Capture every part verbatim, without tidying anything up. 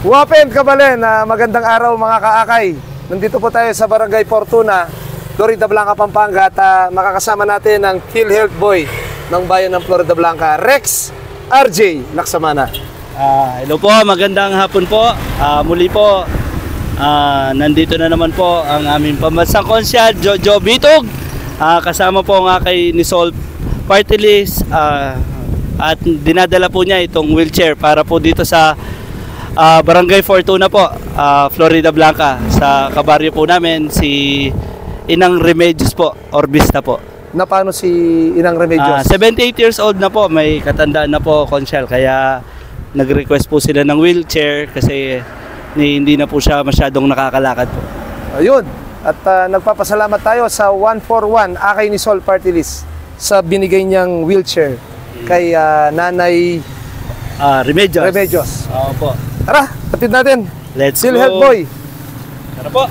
Wapent, kabalen, ah, magandang araw, mga kaakay. Nandito po tayo sa Barangay Fortuna, Floridablanca, Pampanga, at, ah, makakasama natin ang PhilHealth Boy ng bayan ng Floridablanca, Rex R J Laksamana. Ah, hello po, magandang hapon po. Ah, muli po, ah, nandito na naman po ang aming pambansang konsyal, Jojo Bitog. Ah, kasama po ang Akay ni Sol Party List, ah, at dinadala po niya itong wheelchair para po dito sa, ah, Barangay Fortuna po, ah, Floridablanca, sa kabaryo po namin, si Inang Remedios po, Orbista po. Na paano si Inang Remedios? Ah, seventy-eight years old na po, may katandaan na po, Konsyal, kaya nag-request po sila ng wheelchair kasi ni, hindi na po siya masyadong nakakalakad po. Ayun. At, ah, nagpapasalamat tayo sa one four one Akay ni Sol Party List sa binigay niyang wheelchair kay, ah, Nanay Ah, Remedios. Remedios. Opo. Tara, hatid natin. Let's PhilHealth go. Boy. Tara po.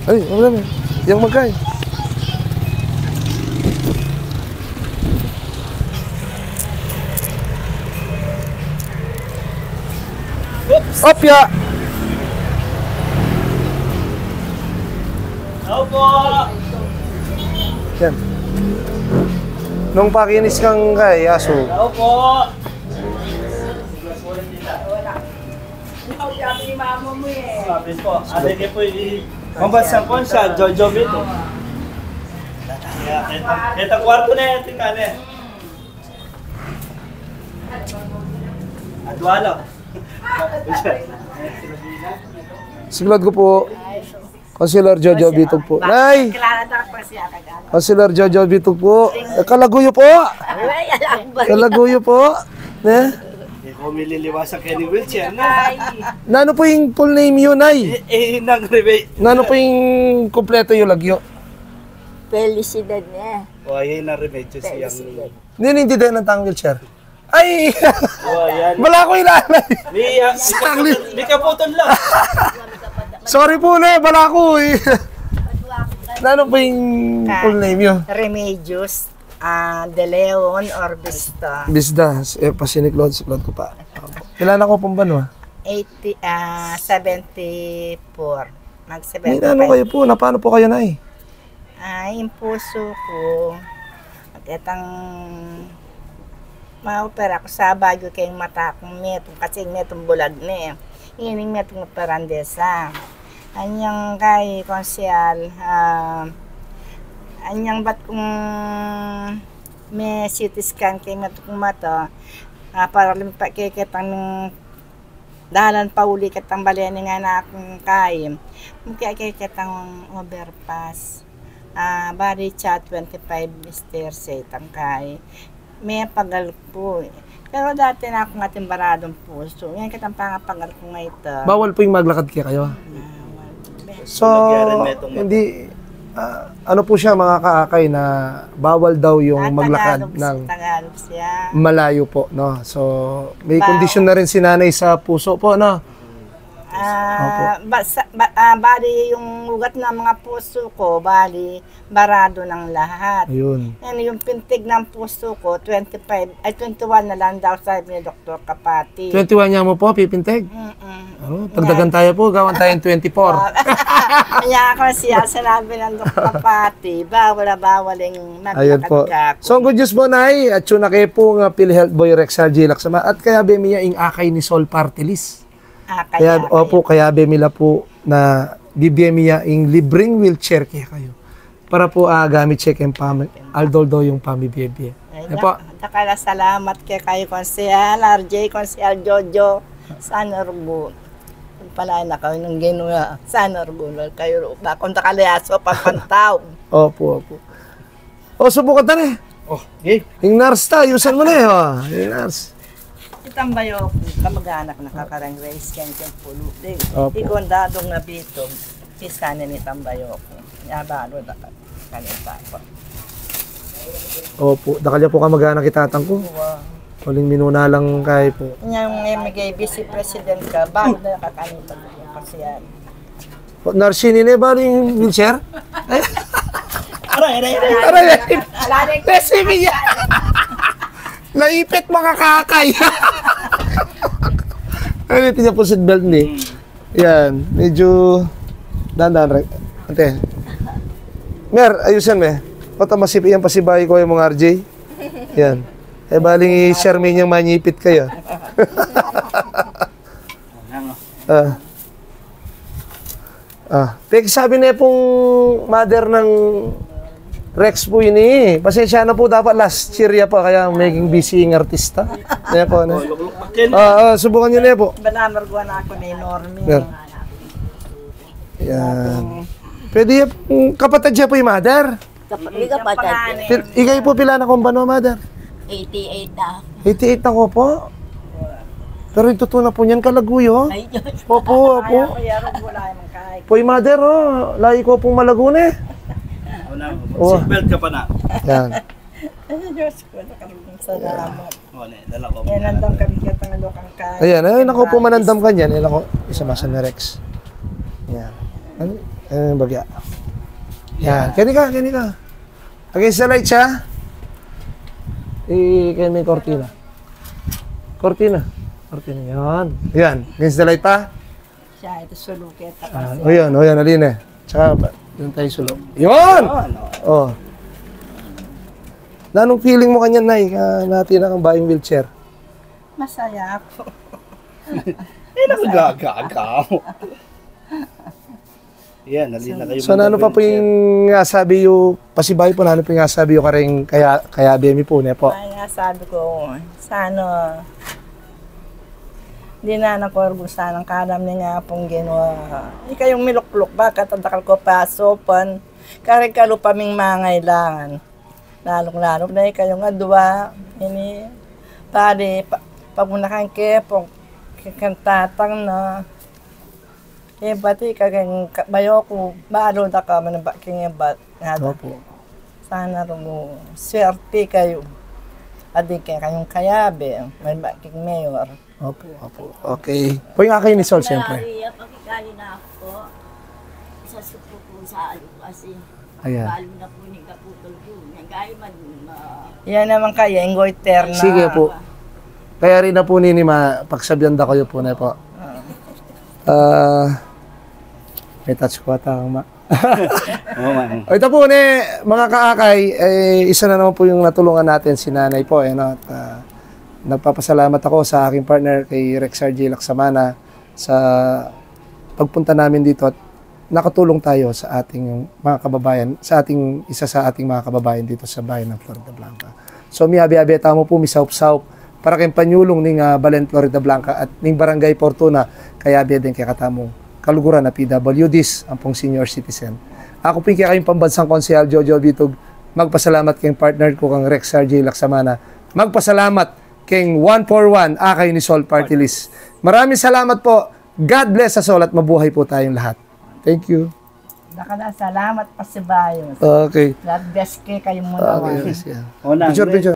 Ay, wala na. Yang magkay. Oops. Opya. Opo. Yan. Nung pakinis kang kay aso. Opo. Sabi po, ate niya po yung pambansang konsyal, Jojo Bitog. Kaya, kita, kita kwarto na yan, tingnan eh. Adwalo. Siglad ko po. Councilor Jojo Bitog po. Nay! Kilala na po siya, Tagalog. Councilor Jojo Bitog po. Eh, kalaguyo po. Ay, alam ba? Kalaguyo po. Ne? Eh, kung mililiwasan kayo ni wheelchair, na. Ay. Nanu po yung full name yun, Nay? Eh, eh, nang rebe- Nanu po yung kumpleto yung lagyo? Felicidad niya. O, ayun na remedyo siyang Felicidad. Nini, hindi din ang tang wheelchair. Ay! Oh, yan. Balaku ila, Nay. Ni, ah, Saglit. Ni kaputon, ni kaputon lang. Sorry po, ne, balaku eh. Nanu po yung Ka- full name nyo? Remedios, ah, De Leon or Bisda. Bisda, eh, pasinikload, siklod ko pa. Kailan ako pong banwa? Eighty, ah, seventy-four. Mag May seventy-five. Nanu kayo po? Na paano po kayo, Nay? Ah, ing pusu ku, ketang maopera ku sa Baguio keng mata kung metung, kasi metung bulag ne. Ining metung operan de sa. Anyang kay Konsehal, ah, anyang bat kung me-C T scan keng metung kung mata, ah, para limpa keng ketang dalan pauli ketang bale ning anak kung kain. Mung kaya kaya ketang overpass. Ah, bari cha twenty-five stairs e tang kai. Me pagal ku. Pero dati na kung ating baradong pusu. Ngayon ketang pangapagal ku nga ita. Bawal po yung maglakad kaya kayo? Bawal. So, Nagyaran metung hindi, ah, ano po siya, mga kaakay, na bawal daw yung Ah, maglakad Tagalog, ng Tagalog siya. Malayo po, no? So, may Ba- kondisyon na rin si Nanay sa puso po, no? Ah, Opo. ba-, sa-, ba-, ah, bali yung ugat ng mga puso ko, bali, barado ng lahat. Ayun. Yan, yung pintig ng puso ko, twenty-five, ay, twenty-one na lang daw, sabi ni Doktor Kapati. Twenty-one niya mo po, pipintig? Mm-mm. Oh, pagdagan tayo po, gawan tayong twenty-four. Kaya ako siya, sinabi ng Doktor Kapati, bawal na bawal yung Ayun maglakad po. Ka. So, ang good news po, Nay, at yun na kayo po nga PhilHealth Boy Rex R J Laksama, at kaya be mi ya ing Akay ni Sol Party List. Ah, Kaya, kaya, opo, kaya. Kaya be mi la po na bibie mi ya ing libreng wheelchair kaya kayo. Para po, ah, gamit siya kayong pami-, aldoldo yung pamibie-bie. Ay, Yan po. Dakal a salamat kekayu, Konsehal R J, Konsehal Jojo, San Orgun. Pala na kayu nung ginawa, San Orgun, kayu ru, bakong dakal a yaso, papantaw. Opo, opo. O, subukan ta ne. Oh, okay. Ing nurse ta, ayusan mo ne, o. Ing nurse. Itang bayo ku, kamag-anak na kakareng Reyes, ken, ken pulu. Di, Opo. Ikon dadong nga Bitog, isa ne ni tambayo ku. Abalo na ka, kanita pa. Opo, dakal ya po kamag-anak i tatang ku. Wow. Uling minuna lang kaya po. Nyang M G B C president ka, balo na ka kanita kasi yan. O, nurse ini ne, balo ing wheelchair? Aray, aray, aray. Aray, aray. Aray, aray. Recipe niya. Naipit, mga kakay. Ay, ito niya po seatbelt ni. Yan, medyo dandan, re. Ante. Mer, ayusan me. Pata masip-, yan pasibayi ko yung mga R J. Yan. Eh, baling i-share me niyang manyipit kayo. Ah. Ah, peki sabi ne pung mother nang Rex po ini. Pasensya na po, dapat last year ya pa, kaya maging busy yung artista. Kaya po, ano? Ah, ah, subukan niyo na po. Banamarguan ako ni Normie. Yan. Yan. Pwede ya pung kapatad ya po yung mother. Kap-, may kapatad. Pil-, ikay po pila na kung bano, mother? Eighty-eight na. Eighty-eight na ko po. Pero yung totoo na po niyan, kalaguyo. Ay, Diyos. Opo, opo. Ay, ako, yarong wala yung kahit. Poy mother, oh, lahi ko pong Malaguna eh. Wala. Oh. Seatbelt ka pa na. Yan. Ay, Diyos ko, nakalugong salamat. Oh, ne, dala ko. Yan, andam kami kaya pangalokang kain. Ayan, ay, naku po, manandam ka niyan. Ay, naku, isa masa ni Rex. Yan. Ano? Eh, bagya. Yan. Kaya ka, kaya ka. Against the light siya. Eh, kaya may cortina. Cortina. Cortina. Yan. Yan. Against the light pa. Siya, ito sulu kita. Ah, kasi o yan, o yan, alin eh. Tsaka, ba, doon tayo sulu. Yun! Yun, o. Oh. Nanong feeling mo kanyan, Nay? Ah, nati na kang bayang wheelchair. Masaya ako. Eh, nagagaga ako. Yan, alin na kayo. So, nano pa po yung, ah, sabi yung, pasibayu po, nano po yung sabi yung karing kaya, kaya bemi po, ne po? Ay, nga sabi ko, sana, di na nakorbo sana kalam ni nga pong ginawa. Ikayong milukluk, baka tadakal ko pasopan, karing kalupa ming mangailangan. Lalong-lalo na ikayong adwa, ini, pali, pa, pamunakan ke po, kikang tatang na, Ebat, ika keng ka-, bayu ku, balu da ka man ba keng ebat, ngada. Opo. Sana rumu, swerte kayu. Adi keng kayung kayabe, man ba keng mayor. Opo, opo. Okay. Pwing akay ni Sol, siyempre. Nari, ah, pakikali na ako. Sa suko po sa alu kasi. Ayan. Balu na po ni kaputol ko. Nagay man, ah. Yan naman kaya, yung goiter na. Sige po. Kaya rin na po nini ma-, pagsabihan da kayo po na po. Ah. Ah, may touch ko ata, ma. Oo, ma. O, ito po, ne, mga kaakay, eh, isa na naman po yung natulungan natin, si Nanay po, eh, no? At, ah, nagpapasalamat ako sa aking partner, kay Rex R J Laksamana, sa pagpunta namin dito at nakatulong tayo sa ating mga kababayan, sa ating, isa sa ating mga kababayan dito sa bayan ng Floridablanca. So, miyabe-abe tamu pu, misaupsaup para keng panyulung ning, ah, Balen Floridablanca at ning Barangay Fortuna, kayabe deng kekatamung kaluguran a P W Ds, ampong senior citizen. Aku pu ing kekayung pambansang konsehal, Jojo Bitug, magpasalamat keng partner ku kang Rex R J Laksamana, magpasalamat keng One for One, Akay ni Sol Party List. Maraming salamat po. God bless us all at mabuhay po tayong lahat. Thank you. Dakal a salamat, pasibayu. Okay. God bless ke kayu muna. Okay, yes, yeah. Picture, picture.